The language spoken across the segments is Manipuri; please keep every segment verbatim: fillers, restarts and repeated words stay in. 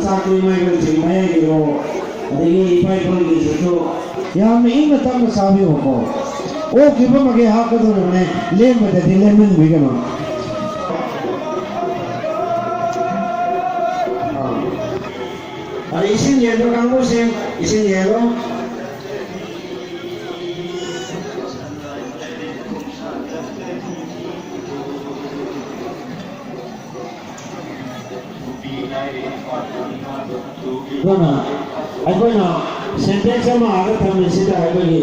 ꯆꯥꯛꯇꯨ ꯏꯃꯥ ꯏꯕꯦꯟꯁꯤꯡ ꯃꯌꯥꯏꯒꯤꯔꯣ, ꯑꯗꯒꯤ ꯏꯄꯥ ꯏꯄꯨꯒꯤꯁꯤꯁꯨ ꯌꯥꯝꯅ ꯏꯪꯅ ꯇꯞꯅ ꯆꯥꯕꯤꯌꯨꯀꯣ꯫ ꯑꯣꯛꯈꯤꯕ ꯃꯈꯩ ꯍꯥꯞꯀꯗꯧꯔꯤꯕꯅꯦ, ꯂꯦꯝꯕꯗꯗꯤ ꯂꯦꯝꯍꯟꯕꯤꯒꯅꯨ꯫ ꯑꯥ꯫ ꯑꯗ ꯏꯁꯤꯡ ꯌꯦꯟꯕ ꯀꯥꯡꯕꯨꯁꯤꯡ, ꯏꯁꯤꯡ ꯌꯦꯜꯂꯣ꯫ ꯑꯗꯨꯅ ꯑꯩꯈꯣꯏꯅ ꯁꯦꯟꯇꯦꯛꯁ ꯑꯃ ꯑꯥꯗ ꯊꯝꯃꯤꯁꯤꯗ ꯑꯩꯈꯣꯏꯒꯤ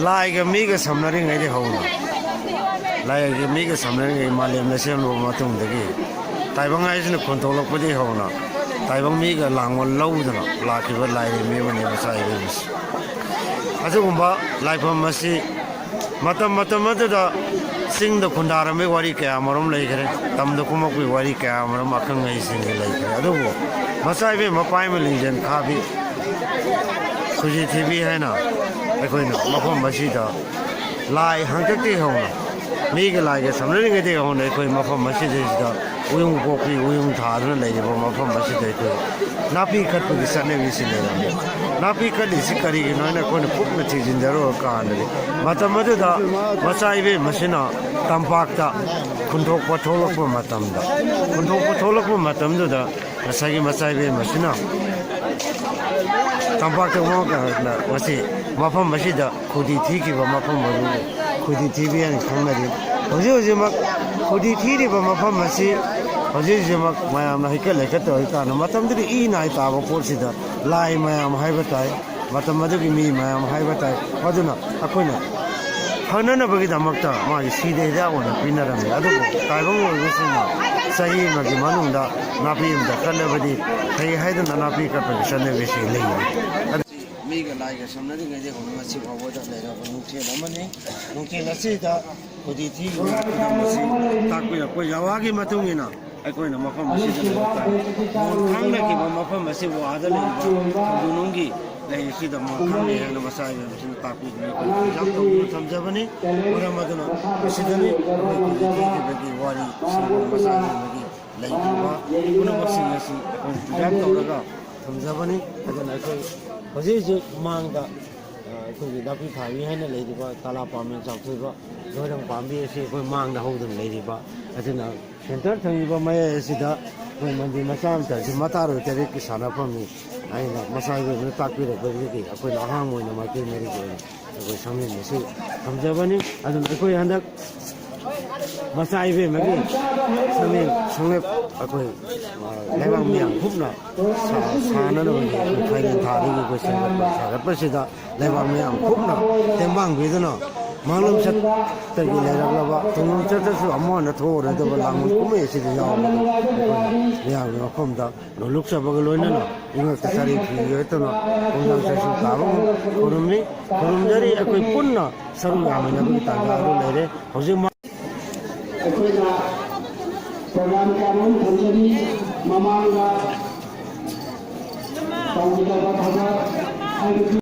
ꯂꯥꯏꯒ ꯃꯤꯒ ꯁꯝꯅꯔꯤꯉꯩꯗꯒꯤ ꯍꯧꯅ, ꯂꯥꯏꯒ ꯃꯤꯒ ꯁꯝꯅꯔꯤꯉꯩ ꯃꯥꯂꯦꯝꯅ ꯁꯦꯝꯂꯨꯕ ꯃꯇꯨꯡꯗꯒꯤ, ꯇꯥꯏꯕꯪ ꯍꯥꯏꯁꯤꯅ ꯈꯨꯟ ꯊꯣꯛꯂꯛꯄꯗꯒꯤ ꯍꯧꯅ ꯇꯥꯏꯕꯪ ꯃꯤꯒ ꯂꯥꯡꯕ ꯂꯧꯗꯅ ꯂꯥꯛꯈꯤꯕ ꯂꯥꯏꯔꯦꯝꯕꯤ ꯑꯃꯅꯤ ꯃꯆꯥ ꯏꯕꯦꯝꯃꯁꯤ꯫ ꯑꯁꯤꯒꯨꯝꯕ ꯂꯥꯏꯐꯝ ꯑꯁꯤ ꯃꯇꯝ ꯃꯇꯝ ꯑꯗꯨꯗ ꯆꯤꯡꯗ ꯈꯨꯟꯗꯥꯔꯝꯕꯒꯤ ꯋꯥꯔꯤ ꯀꯌꯥ ꯑꯃꯔꯣꯝ ꯂꯩꯈ꯭ꯔꯦ, ꯇꯝꯗ ꯀꯨꯝꯃꯛꯄꯒꯤ ꯋꯥꯔꯤ ꯀꯌꯥ ꯑꯃꯔꯣꯝ ꯑꯈꯪ ꯑꯍꯩꯁꯤꯡꯒꯤ ꯂꯩꯈ꯭ꯔꯦ꯫ ꯑꯗꯨꯕꯨ ꯃꯆꯥ ꯏꯕꯦꯝꯃ ꯄꯥꯏꯃ ꯂꯤꯡꯖꯦꯜ ꯈꯥꯕꯤ ꯈꯨꯖꯤ ꯊꯤꯕꯤ ꯍꯥꯏꯅ ꯑꯩꯈꯣꯏꯅ ꯃꯐꯝ ꯑꯁꯤꯗ ꯂꯥꯏ ꯍꯥꯛꯇꯛꯇꯒꯤ ꯍꯧꯅ, ꯃꯤꯒ ꯂꯥꯏꯒ ꯁꯝꯅꯔꯤꯉꯩꯗꯒꯤ ꯍꯧꯅ ꯑꯩꯈꯣꯏ ꯃꯐꯝ ꯑꯁꯤꯗꯩꯁꯤꯗ ꯎꯌꯨꯡ ꯀꯣꯛꯄꯤ, ꯎꯌꯨꯡ ꯊꯥꯗꯨꯅ ꯂꯩꯔꯤꯕ ꯃꯐꯝ ꯑꯁꯤꯗ ꯑꯩꯈꯣꯏ ꯅꯥꯄꯤ ꯀꯠꯄꯒꯤ ꯆꯠꯅꯕꯤꯁꯤ ꯂꯩꯔꯝꯃꯤ꯫ ꯅꯥꯄꯤ ꯀꯠꯂꯤꯁꯤ ꯀꯔꯤꯒꯤꯅꯣ ꯍꯥꯏꯅ ꯑꯩꯈꯣꯏꯅ ꯀꯨꯞꯅ ꯊꯤꯖꯤꯟꯖꯔꯨꯔ ꯀꯥꯟꯗꯗꯤ, ꯃꯇꯝ ꯑꯗꯨꯗ ꯃꯆꯥ ꯏꯕꯦꯝ ꯑꯁꯤꯅ ꯇꯝꯄꯥꯛꯇ ꯈꯨꯟꯗꯣꯛꯄ ꯊꯣꯛꯂꯛꯄ ꯃꯇꯝꯗ, ꯈꯨꯟꯗꯣꯛꯄ ꯊꯣꯛꯂꯛꯄ ꯃꯇꯝꯗꯨꯗ ꯉꯁꯥꯏꯒꯤ ꯃꯆꯥ ꯏꯕꯦꯝ ꯑꯁꯤꯅ ꯇꯝꯄꯥꯛꯇ ꯉꯁꯤ ꯃꯐꯝ ꯑꯁꯤꯗ ꯈꯨꯗꯤ ꯊꯤꯈꯤꯕ ꯃꯐꯝ ꯑꯗꯨꯕꯨ ꯈꯨꯗꯤ ꯊꯤꯕꯤ ꯍꯥꯏꯅ ꯈꯪꯅꯔꯤ꯫ ꯍꯧꯖꯤꯛ ꯍꯧꯖꯤꯛꯃꯛ ꯈꯨꯗꯤ ꯊꯤꯔꯤꯕ ꯃꯐꯝ ꯑꯁꯤ ꯍꯧꯖꯤꯛ ꯍꯧꯖꯤꯛꯃꯛ ꯃꯌꯥꯝꯅ ꯍꯩꯀꯠ ꯂꯩꯀꯠ ꯇꯧꯔꯤꯀꯥꯟꯗ, ꯃꯇꯝꯗꯨꯗ ꯏ ꯅꯥꯏ ꯇꯥꯕ ꯄꯣꯠꯁꯤꯗ ꯂꯥꯏ ꯃꯌꯥꯝ ꯍꯥꯏꯕ ꯇꯥꯏ, ꯃꯇꯝ ꯑꯗꯨꯒꯤ ꯃꯤ ꯃꯌꯥꯝ ꯍꯥꯏꯕ ꯇꯥꯏ꯫ ꯑꯗꯨꯅ ꯑꯩꯈꯣꯏꯅ ꯐꯅꯅꯕꯒꯤꯗꯃꯛꯇ ꯃꯥꯒꯤ ꯁꯤꯗꯩꯗ ꯑꯣꯏꯅ ꯄꯤꯅꯔꯝꯃꯤ꯫ ꯑꯗꯨꯕꯨ ꯇꯥꯏꯕꯪ ꯑꯣꯏꯕꯁꯤꯡꯅ ꯆꯍꯤ ꯑꯃꯒꯤ ꯃꯅꯨꯡꯗ ꯅꯥꯄꯤ ꯑꯃꯗ ꯀꯠꯂꯕꯗꯤ ꯐꯩ ꯍꯥꯏꯗꯨꯅ ꯅꯥꯄꯤ ꯀꯠꯄꯒꯤ ꯆꯠꯅꯕꯤꯁꯤ ꯂꯩꯔꯤ꯫ ꯃꯤꯒ ꯂꯥꯏꯒ ꯁꯝꯅꯔꯤꯉꯩꯗꯒꯤ ꯍꯧꯅ ꯉꯁꯤ ꯐꯥꯎꯕꯗ ꯂꯩꯔꯕ ꯅꯨꯡꯊꯦꯜ ꯑꯃꯅꯤ꯫ ꯅꯨꯡꯊꯦꯜ ꯑꯁꯤꯗ ꯈꯨꯗꯤ ꯊꯤꯕꯒꯤ ꯈꯨꯗꯝ ꯑꯁꯤ ꯇꯥꯛꯄꯤꯔꯛꯄ ꯌꯥꯋꯥꯒꯤ ꯃꯇꯨꯡ ꯏꯟꯅ ꯑꯩꯈꯣꯏꯅ ꯃꯐꯝ ꯑꯁꯤꯗ ꯂꯩꯕ ꯇꯥꯏ꯫ ꯃꯣꯟ ꯈꯥꯡꯅꯈꯤꯕ ꯃꯐꯝ ꯑꯁꯤꯕꯨ ꯑꯥꯗ ꯂꯩꯔꯤꯕ ꯈꯨꯡꯒꯪꯒꯤ ꯂꯩ ꯑꯁꯤꯗ ꯃꯣꯟ ꯈꯥꯡꯅꯩ ꯍꯥꯏꯅ ꯃꯆꯥ ꯏꯕꯦꯝꯁꯤꯅ ꯇꯥꯛꯄꯤꯗꯨꯅ ꯑꯩꯈꯣꯏꯅ ꯄ꯭ꯔꯤꯖꯥꯕ ꯇꯧꯗꯨꯅ ꯊꯝꯖꯕꯅꯤ꯫ ꯃꯔꯝ ꯑꯗꯨꯅ ꯃꯁꯤꯗꯅꯤ ꯑꯩꯈꯣꯏ ꯈꯨꯗꯤ ꯊꯤꯈꯤꯕꯒꯤ ꯋꯥꯔꯤ, ꯁꯤꯡꯕ ꯃꯆꯥ ꯏꯕꯦꯝꯒꯤ ꯂꯩꯈꯤꯕ ꯄꯨꯝꯅꯃꯛꯁꯤꯡ ꯑꯁꯤ ꯑꯩꯈꯣꯏꯅ ꯄ꯭ꯔꯤꯖꯥꯕ ꯇꯧꯔꯒ ꯊꯝꯖꯕꯅꯤ꯫ ꯑꯗꯨꯅ ꯑꯩꯈꯣꯏ ꯍꯧꯖꯤꯛ ꯍꯧꯖꯤꯛ ꯃꯥꯡꯗ, ꯑ, ꯑꯩꯈꯣꯏꯒꯤ ꯅꯥꯄꯤ ꯐꯥꯕꯤ ꯍꯥꯏꯅ ꯂꯩꯔꯤꯕ ꯇꯥꯂꯥ ꯄꯥꯝꯃꯦꯟ ꯆꯥꯎꯊꯣꯏꯕ ꯂꯣꯏꯔꯪ ꯄꯥꯝꯕꯤ ꯑꯁꯤ ꯑꯩꯈꯣꯏ ꯃꯥꯡꯗ ꯍꯧꯗꯨꯅ ꯂꯩꯔꯤꯕ꯫ ꯑꯗꯨꯅ ꯁꯦꯟꯇꯔ ꯊꯝꯂꯤꯕ ꯃꯌꯥꯏ ꯑꯁꯤꯗ ꯑꯩꯈꯣꯏ ꯃꯟꯗꯤꯔ ꯃꯆꯥ ꯑꯃꯇ ꯑꯁꯤ ꯃꯇꯥꯔꯣꯏ ꯇꯔꯦꯠꯀꯤ ꯁꯥꯟꯅꯐꯝꯅꯤ ꯍꯥꯏꯅ ꯃꯆꯥ ꯏꯕꯦꯝꯅ ꯇꯥꯛꯄꯤꯔꯛꯄꯗꯒꯤ ꯑꯩꯈꯣꯏꯅ ꯑꯍꯥꯡꯕ ꯑꯣꯏꯅ ꯃꯥꯏꯀꯩ ꯃꯔꯤꯒꯤ ꯑꯣꯏꯅ ꯑꯩꯈꯣꯏ ꯁꯪꯂꯦꯟ ꯑꯁꯤ ꯊꯝꯖꯕꯅꯤ꯫ ꯑꯗꯨꯅ ꯑꯩꯈꯣꯏ ꯍꯟꯗꯛ ꯃꯆꯥ ꯏꯕꯦꯝꯃꯒꯤ ꯁꯪꯂꯦꯟ ꯁꯪꯂꯦꯞ ꯑꯩꯈꯣꯏ, ꯑ, ꯂꯩꯕꯥꯛ ꯃꯤꯌꯥꯝ ꯀꯨꯞꯅ ꯁꯥ-, ꯁꯥꯟꯅꯅꯕꯒꯤ ꯑꯩꯈꯣꯏ ꯈꯥꯏꯂꯦꯟ ꯊꯥꯗꯒꯤ ꯑꯩꯈꯣꯏ ꯁꯦꯝꯒꯠꯄ ꯁꯥꯒꯠꯄꯁꯤꯗ ꯂꯩꯕꯥꯛ ꯃꯤꯌꯥꯝ ꯀꯨꯞꯅ ꯇꯦꯡꯕꯥꯡꯕꯤꯗꯨꯅ ꯃꯥꯡꯂꯣꯝ ꯆꯠꯇꯒꯤ ꯂꯩꯔꯛꯂꯕ ꯇꯨꯡꯂꯣꯝ ꯆꯠꯇꯁꯨ ꯑꯃꯨꯛ ꯍꯟꯅ ꯊꯣꯛꯑꯔꯣꯏꯗꯕ ꯂꯥꯡꯕꯟ ꯀꯨꯝꯍꯩ ꯑꯁꯤꯗ ꯌꯥꯎꯕꯗ ꯑꯩꯈꯣꯏꯅ ꯃꯤꯌꯥꯝꯒꯤ ꯃꯐꯝꯗ ꯅꯣꯂꯨꯛꯆꯕꯒ ꯂꯣꯏꯅꯅ ꯏꯉꯛꯇ ꯁꯥꯔꯤ ꯐꯤ ꯌꯦꯛꯇꯨꯅ ꯈꯣꯡꯖꯪ ꯁꯥꯏꯁꯨ ꯇꯥꯕ ꯈꯨꯔꯨꯝꯃꯤ, ꯈꯨꯔꯨꯝꯖꯔꯤ꯫ ꯑꯩꯈꯣꯏ ꯄꯨꯟꯅ ꯁꯔꯨꯛ ꯌꯥꯃꯤꯟꯅꯕꯒꯤ ꯇꯥꯟꯖꯥ ꯑꯗꯨ ꯂꯩꯔꯦ꯫ ꯍꯧꯖꯤꯛ ꯑꯩꯈꯣꯏꯅ ꯄ꯭ꯔꯣꯒ꯭ꯔꯥꯝ ꯀꯌꯥ ꯃꯔꯨꯝ ꯊꯝꯖꯔꯤ꯫ ꯃꯃꯥꯡꯗ ꯇꯧꯒꯗꯕ ꯊꯕꯛ ꯍꯥꯏꯕꯗꯤ